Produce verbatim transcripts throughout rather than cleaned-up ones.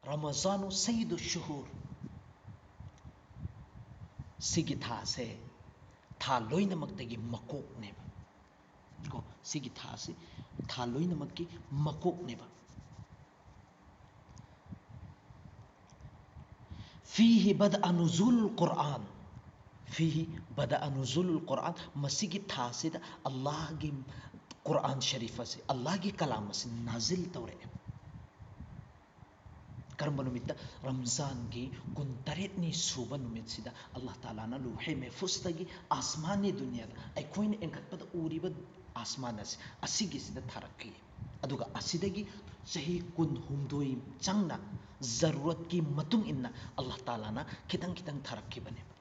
ꯔꯃꯖꯥꯅꯨ ꯁꯩꯗꯨ ꯁꯨꯍꯨꯔ꯫ ꯁꯤꯒꯤ ꯊꯥꯁꯦ ꯊꯥ ꯂꯣꯏꯅꯃꯛꯇꯒꯤ ꯃꯀꯣꯛꯅꯦꯕ꯫ ꯀꯣ, ꯁꯤꯒꯤ ꯊꯥꯁꯤ ꯊꯥ ꯂꯣꯏꯅꯃꯛꯀꯤ ꯃꯀꯣꯛꯅꯦꯕ꯫ ꯐꯤꯍꯤ ꯕꯗ ꯅꯨꯖꯨꯜ ꯀꯨꯔꯥꯟ꯫ ꯐꯤꯍꯤ ꯕꯗ ꯅꯨꯖꯨꯜ ꯀꯨꯔꯥꯟ꯫ ꯃꯁꯤꯒꯤ ꯊꯥꯁꯤꯗ ꯑꯜꯂꯥꯍꯒꯤ ꯀꯨꯔꯥꯟ ꯁꯔꯤꯐ ꯑꯁꯤ, ꯑꯜꯂꯥꯍꯒꯤ ꯀꯂꯥꯝ ꯑꯁꯤ ꯅꯥꯖꯤꯜ ꯇꯧꯔꯛꯑꯦ꯫ ꯀꯔꯝꯕ ꯅꯨꯃꯤꯠꯇ? ꯔꯝꯖꯥꯟꯒꯤ ꯀꯨꯟꯇꯔꯦꯠꯅꯤ ꯁꯨꯕ ꯅꯨꯃꯤꯠꯁꯤꯗ ꯑꯜꯂꯥꯍ ꯇꯥꯂꯥꯅ ꯂꯨꯍꯦ ꯃꯦꯐꯨꯁꯇꯒꯤ ꯑꯁꯃꯥꯅꯤ ꯗꯨꯅꯤꯌꯥꯗ, ꯑꯩꯈꯣꯏꯅ ꯏꯟꯈꯠꯄꯗ ꯎꯔꯤꯕ ꯑꯁꯃꯥꯟ ꯑꯁꯤ, ꯑꯁꯤꯒꯤꯁꯤꯗ ꯊꯥꯔꯛꯈꯤ꯫ ꯑꯗꯨꯒ ꯑꯁꯤꯗꯒꯤ ꯆꯍꯤ ꯀꯨꯟꯍꯨꯝꯗꯣꯏ ꯆꯪꯅ ꯖꯔꯨꯔꯠꯀꯤ ꯃꯇꯨꯡ ꯏꯟꯅ ꯑꯜꯂꯥꯍ ꯇꯥꯂꯥꯅ ꯈꯤꯇꯪ ꯈꯤꯇꯪ ꯊꯥꯔꯛꯈꯤꯕꯅꯦꯕ꯫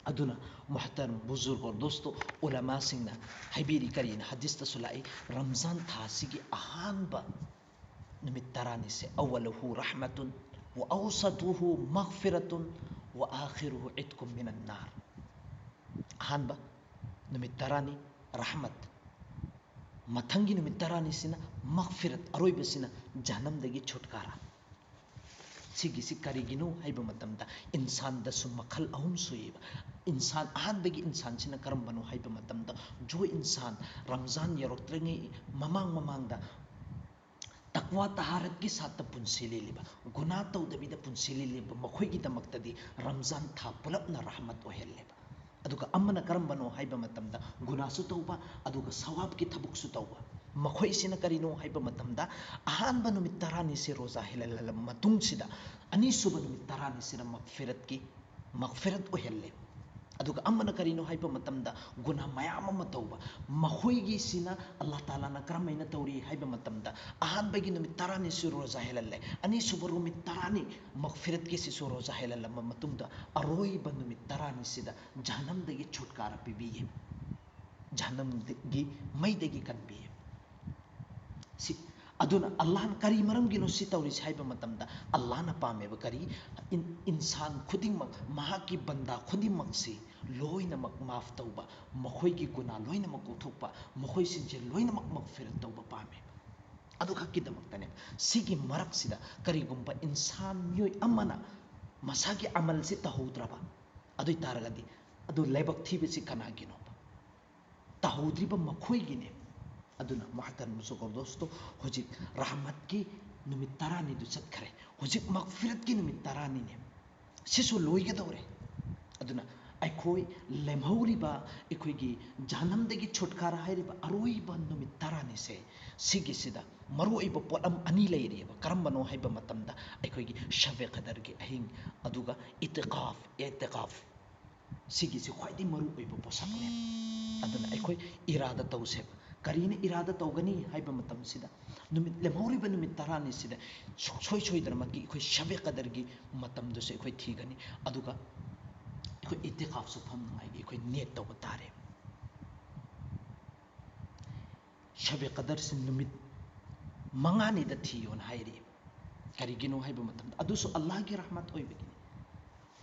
ꯑꯗꯨꯅ ꯃꯨꯍꯇꯔꯝ ꯕꯨꯖꯨꯔꯒ ꯑꯣꯔ ꯗꯣꯁꯇꯣ, ꯎꯂꯃꯥꯁꯤꯡꯅ ꯍꯥꯏꯕꯤꯔꯤ ꯀꯔꯤꯅ? ꯍꯗꯤꯁꯇꯁꯨ ꯂꯥꯛꯏ, ꯔꯝꯖꯥꯟ ꯊꯥꯁꯤꯒꯤ ꯑꯍꯥꯟꯕ ꯅꯨꯃꯤꯠ ꯇꯔꯥꯅꯤꯁꯦ, "ꯑꯋꯂꯍꯨ ꯔꯍꯃꯇꯨꯟ, ꯋ ꯑꯧꯁꯇꯨꯍꯨ ꯃꯒꯐꯤꯔꯇꯨꯟ, ꯋ ꯑꯥꯈꯤꯔꯨꯍꯨ ꯏꯠꯀꯨꯝ ꯃꯤꯅꯟ ꯅꯥꯔ"꯫ ꯑꯍꯥꯟꯕ ꯅꯨꯃꯤꯠ ꯇꯔꯥꯅꯤ ꯔꯍꯃꯠ, ꯃꯊꯪꯒꯤ ꯅꯨꯃꯤꯠ ꯇꯔꯥꯅꯤꯁꯤꯅ ꯃꯒꯐꯤꯔꯠ, ꯑꯔꯣꯏꯕꯁꯤꯅ ꯖꯍꯅꯝꯗꯒꯤ ꯁꯨꯠꯀꯥꯔꯥ꯫ ꯁꯤꯒꯤꯁꯤ ꯀꯔꯤꯒꯤꯅꯣ ꯍꯥꯏꯕ ꯃꯇꯝꯗ, ꯏꯟꯁꯥꯟꯗꯁꯨ ꯃꯈꯜ ꯑꯍꯨꯝ ꯁꯨꯏꯌꯦꯕ꯫ ꯏꯟꯁꯥꯟ, ꯑꯍꯥꯟꯕꯒꯤ ꯏꯟꯁꯥꯟꯁꯤꯅ ꯀꯔꯝꯕꯅꯣ ꯍꯥꯏꯕ ꯃꯇꯝꯗ, ꯖꯣ ꯏꯟꯁꯥꯟ ꯔꯝꯖꯥꯟ ꯌꯧꯔꯛꯇ꯭ꯔꯤꯉꯩ ꯃꯃꯥꯡ ꯃꯃꯥꯡꯗ ꯇꯛꯋꯥ ꯇꯍꯥꯔꯠꯀꯤ ꯁꯥꯠꯇ ꯄꯨꯟꯁꯤ ꯂꯦꯜꯂꯤꯕ, ꯒꯨꯅꯥ ꯇꯧꯗꯕꯤꯗ ꯄꯨꯟꯁꯤ ꯂꯦꯜꯂꯤꯕ, ꯃꯈꯣꯏꯒꯤꯗꯃꯛꯇꯗꯤ ꯔꯝꯖꯥꯟ ꯊꯥ ꯄꯨꯂꯞꯅ ꯔꯍꯃꯠ ꯑꯣꯏꯍꯜꯂꯦꯕ꯫ ꯑꯗꯨꯒ ꯑꯃꯅ ꯀꯔꯝꯕꯅꯣ ꯍꯥꯏꯕ ꯃꯇꯝꯗ, ꯒꯨꯅꯥꯁꯨ ꯇꯧꯕ, ꯑꯗꯨꯒ ꯁꯋꯥꯕꯀꯤ ꯊꯕꯛꯁꯨ ꯇꯧꯕ꯫ ꯃꯈꯣꯏꯁꯤꯅ ꯀꯔꯤꯅꯣ ꯍꯥꯏꯕ ꯃꯇꯝꯗ, ꯑꯍꯥꯟꯕ ꯅꯨꯃꯤꯠ ꯇꯔꯥꯅꯤꯁꯤ ꯔꯣꯖꯥ ꯍꯦꯜꯍꯜꯂꯕ ꯃꯇꯨꯡꯁꯤꯗ, ꯑꯅꯤꯁꯨꯕ ꯅꯨꯃꯤꯠ ꯇꯔꯥꯅꯤꯁꯤꯗ ꯃꯒꯐꯤꯔꯠꯀꯤ, ꯃꯒꯐꯤꯔꯠ ꯑꯣꯏꯍꯜꯂꯦ꯫ ꯑꯗꯨꯒ ꯑꯃꯅ ꯀꯔꯤꯅꯣ ꯍꯥꯏꯕ ꯃꯇꯝꯗ, ꯒꯨꯅꯥ ꯃꯌꯥꯝ ꯑꯃ ꯇꯧꯕ, ꯃꯈꯣꯏꯒꯤꯁꯤꯅ ꯑꯜꯂꯥꯍ ꯇꯥꯂꯥꯅ ꯀꯔꯝꯍꯥꯏꯅ ꯇꯧꯔꯤ ꯍꯥꯏꯕ ꯃꯇꯝꯗ, ꯑꯍꯥꯟꯕꯒꯤ ꯅꯨꯃꯤꯠ ꯇꯔꯥꯅꯤꯁꯨ ꯔꯣꯖꯥ ꯍꯦꯜꯍꯜꯂꯦ, ꯑꯅꯤꯁꯨꯕ ꯅꯨꯃꯤꯠ ꯇꯔꯥꯅꯤ ꯃꯒꯐꯤꯔꯠꯀꯤꯁꯤꯁꯨ ꯔꯣꯖꯥ ꯍꯦꯜꯍꯜꯂꯕ ꯃꯇꯨꯡꯗ, ꯑꯔꯣꯏꯕ ꯅꯨꯃꯤꯠ ꯇꯔꯥꯅꯤꯁꯤꯗ ꯖꯍꯅꯝꯗꯒꯤ ꯁꯨꯠꯀꯥꯔꯥ ꯄꯤꯕꯤꯌꯦ, ꯖꯍꯅꯝꯒꯤ ꯃꯩꯗꯒꯤ ꯀꯟꯕꯤꯌꯦ꯫ ꯁꯤ ꯑꯗꯨꯅ ꯑꯜꯂꯥꯍꯅ ꯀꯔꯤ ꯃꯔꯝꯒꯤꯅꯣ ꯁꯤ ꯇꯧꯔꯤꯁꯤ ꯍꯥꯏꯕ ꯃꯇꯝꯗ, ꯑꯜꯂꯥꯍꯅ ꯄꯥꯝꯃꯦꯕ ꯀꯔꯤ? ꯏꯟ-, ꯏꯟꯁꯥꯟ ꯈꯨꯗꯤꯡꯃꯛ, ꯃꯍꯥꯛꯀꯤ ꯕꯟꯗꯥ ꯈꯨꯗꯤꯡꯃꯛꯁꯤ ꯂꯣꯏꯅꯃꯛ ꯃꯥꯐ ꯇꯧꯕ, ꯃꯈꯣꯏꯒꯤ ꯒꯨꯅꯥ ꯂꯣꯏꯅꯃꯛ ꯀꯣꯛꯊꯣꯛꯄ, ꯃꯈꯣꯏꯁꯤꯡꯁꯦ ꯂꯣꯏꯅꯃꯛ ꯃꯒꯐꯤꯔꯠ ꯇꯧꯕ ꯄꯥꯝꯃꯦꯕ꯫ ꯑꯗꯨꯈꯛꯀꯤꯗꯃꯛꯇꯅꯦꯕ꯫ ꯁꯤꯒꯤ ꯃꯔꯛꯁꯤꯗ ꯀꯔꯤꯒꯨꯝꯕ ꯏꯟꯁꯥꯟ ꯃꯤꯑꯣꯏ ꯑꯃꯅ ꯃꯁꯥꯒꯤ ꯑꯃꯜꯁꯤ ꯇꯧꯍꯧꯗ꯭ꯔꯕ, ꯑꯗꯨ ꯑꯣꯏ ꯇꯥꯔꯒꯗꯤ ꯑꯗꯨ ꯂꯥꯏꯕꯛ ꯊꯤꯕꯁꯤ ꯀꯅꯥꯒꯤꯅꯣꯕ? ꯇꯧꯍꯧꯗ꯭ꯔꯤꯕ ꯃꯈꯣꯏꯒꯤꯅꯦ꯫ ꯑꯗꯨꯅ ꯃꯍꯇꯔꯝ ꯁꯣꯀꯣꯔ ꯗꯣꯁꯇꯣ, ꯍꯧꯖꯤꯛ ꯔꯍꯃꯠꯀꯤ ꯅꯨꯃꯤꯠ ꯇꯔꯥꯅꯤꯗꯨ ꯆꯠꯈ꯭ꯔꯦ, ꯍꯧꯖꯤꯛ ꯃꯒꯐꯤꯔꯠꯀꯤ ꯅꯨꯃꯤꯠ ꯇꯔꯥꯅꯤꯅꯦ꯫ ꯁꯤꯁꯨ ꯂꯣꯏꯒꯗꯧꯔꯦ꯫ ꯑꯗꯨꯅ ꯑꯩꯈꯣꯏ ꯂꯦꯝꯍꯧꯔꯤꯕ ꯑꯩꯈꯣꯏꯒꯤ ꯖꯍꯟꯅꯝꯗꯒꯤ ꯁꯨꯠꯀꯥꯔꯥ ꯍꯥꯏꯔꯤꯕ ꯑꯔꯣꯏꯕ ꯅꯨꯃꯤꯠ ꯇꯔꯥꯅꯤꯁꯦ, ꯁꯤꯒꯤꯁꯤꯗ ꯃꯔꯨꯑꯣꯏꯕ ꯄꯣꯠꯂꯝ ꯑꯅꯤ ꯂꯩꯔꯤꯑꯕ꯫ ꯀꯔꯝꯕꯅꯣ ꯍꯥꯏꯕ ꯃꯇꯝꯗ, ꯑꯩꯈꯣꯏꯒꯤ ꯁꯕꯦ ꯀꯗꯔꯒꯤ ꯑꯍꯤꯡ, ꯑꯗꯨꯒ ꯏꯇꯤꯀꯥꯐ, ꯑꯦꯇꯤꯀꯥꯐ, ꯁꯤꯒꯤꯁꯤ ꯈ꯭ꯋꯥꯏꯗꯒꯤ ꯃꯔꯨꯑꯣꯏꯕ ꯄꯣꯠꯁꯛꯅꯦ꯫ ꯑꯗꯨꯅ ꯑꯩꯈꯣꯏ ꯏꯔꯥꯗ ꯇꯧꯁꯦꯕ꯫ ꯀꯔꯤꯅ ꯏꯔꯥꯗ ꯇꯧꯒꯅꯤ ꯍꯥꯏꯕ ꯃꯇꯝꯁꯤꯗ, ꯅꯨꯃꯤꯠ, ꯂꯦꯝꯍꯧꯔꯤꯕ ꯅꯨꯃꯤꯠ ꯇꯔꯥꯅꯤꯁꯤꯗ ꯁꯨꯡꯁꯣꯏ ꯁꯣꯏꯗꯅꯃꯛꯀꯤ ꯑꯩꯈꯣꯏ ꯁꯕꯦ ꯀꯗꯔꯒꯤ ꯃꯇꯝꯗꯨꯁꯨ ꯑꯩꯈꯣꯏ ꯊꯤꯒꯅꯤ꯫ ꯑꯗꯨꯒ ꯑꯩꯈꯣꯏ ꯏꯇꯤꯀꯥꯐꯁꯨ ꯐꯝꯅꯉꯥꯏꯒꯤ ꯑꯩꯈꯣꯏ ꯅꯤꯌꯠ ꯇꯧꯕ ꯇꯥꯔꯦ꯫ ꯁꯕꯦ ꯀꯗꯔꯁꯤ ꯅꯨꯃꯤꯠ ꯃꯉꯥꯅꯤꯗ ꯊꯤꯌꯣꯅ ꯍꯥꯏꯔꯤ꯫ ꯀꯔꯤꯒꯤꯅꯣ ꯍꯥꯏꯕ ꯃꯇꯝꯗ, ꯑꯗꯨꯁꯨ ꯑꯜꯂꯥꯍꯒꯤ ꯔꯍꯃꯠ ꯑꯣꯏꯕꯒꯤꯅꯤ꯫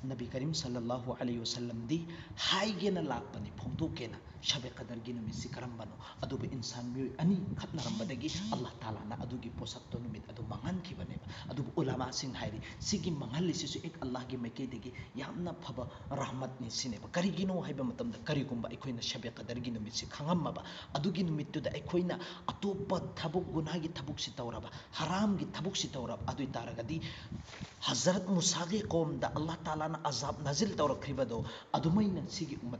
ꯅꯕꯤ ꯀꯔꯤꯝ ꯁꯜꯂꯜꯂꯥꯍꯨ ꯑꯂꯩꯍꯤ ꯋꯁꯜꯂꯝꯗꯤ ꯍꯥꯏꯒꯦꯅ ꯂꯥꯛꯄꯅꯤ, ꯐꯣꯡꯗꯣꯛꯀꯦꯅ, ꯁꯕꯦ ꯀꯗꯔꯒꯤ ꯅꯨꯃꯤꯠꯁꯤ ꯀꯔꯝꯕꯅꯣ? ꯑꯗꯨꯕꯨ ꯏꯟꯁꯥꯟ ꯃꯤꯑꯣꯏ ꯑꯅꯤ ꯈꯠꯅꯔꯝꯕꯗꯒꯤ ꯑꯜꯂꯥꯍ ꯇꯥꯂꯥꯅ ꯑꯗꯨꯒꯤ ꯄꯣꯠꯁꯛꯇꯣ, ꯅꯨꯃꯤꯠ ꯑꯗꯨ ꯃꯥꯡꯍꯟꯈꯤꯕꯅꯦꯕ꯫ ꯑꯗꯨꯕꯨ ꯎꯂꯃꯥꯁꯤꯡ ꯍꯥꯏꯔꯤ, ꯁꯤꯒꯤ ꯃꯥꯡꯍꯜꯂꯤꯁꯤꯁꯨ ꯑꯦꯛ ꯑꯜꯂꯥꯍꯒꯤ ꯃꯥꯏꯀꯩꯗꯒꯤ ꯌꯥꯝꯅ ꯐꯕ ꯔꯍꯃꯠꯅꯤ ꯁꯤꯅꯦꯕ꯫ ꯀꯔꯤꯒꯤꯅꯣ ꯍꯥꯏꯕ ꯃꯇꯝꯗ, ꯀꯔꯤꯒꯨꯝꯕ ꯑꯩꯈꯣꯏꯅ ꯁꯕꯦ ꯀꯗꯔꯒꯤ ꯅꯨꯃꯤꯠꯁꯤ ꯈꯪꯉꯝꯃꯕ, ꯑꯗꯨꯒꯤ ꯅꯨꯃꯤꯠꯇꯨꯗ ꯑꯩꯈꯣꯏꯅ ꯑꯇꯣꯞꯄ ꯊꯕꯛ, ꯒꯨꯅꯥꯒꯤ ꯊꯕꯛꯁꯤ ꯇꯧꯔꯕ, ꯍꯔꯥꯝꯒꯤ ꯊꯕꯛꯁꯤ ꯇꯧꯔꯕ, ꯑꯗꯨ ꯑꯣꯏ ꯇꯥꯔꯒꯗꯤ ꯍꯖꯔꯠ ꯃꯨꯁꯥꯒꯤ ꯀꯣꯝꯗ ꯑꯜꯂꯥꯍ ꯇꯥꯂꯥꯅ ꯑꯖꯥꯕ ꯅꯥꯖꯤꯜ ꯇꯧꯔꯛꯈ꯭ꯔꯤꯕꯗꯣ, ꯑꯗꯨꯃꯥꯏꯅ ꯁꯤꯒꯤ ꯎꯝꯃꯠ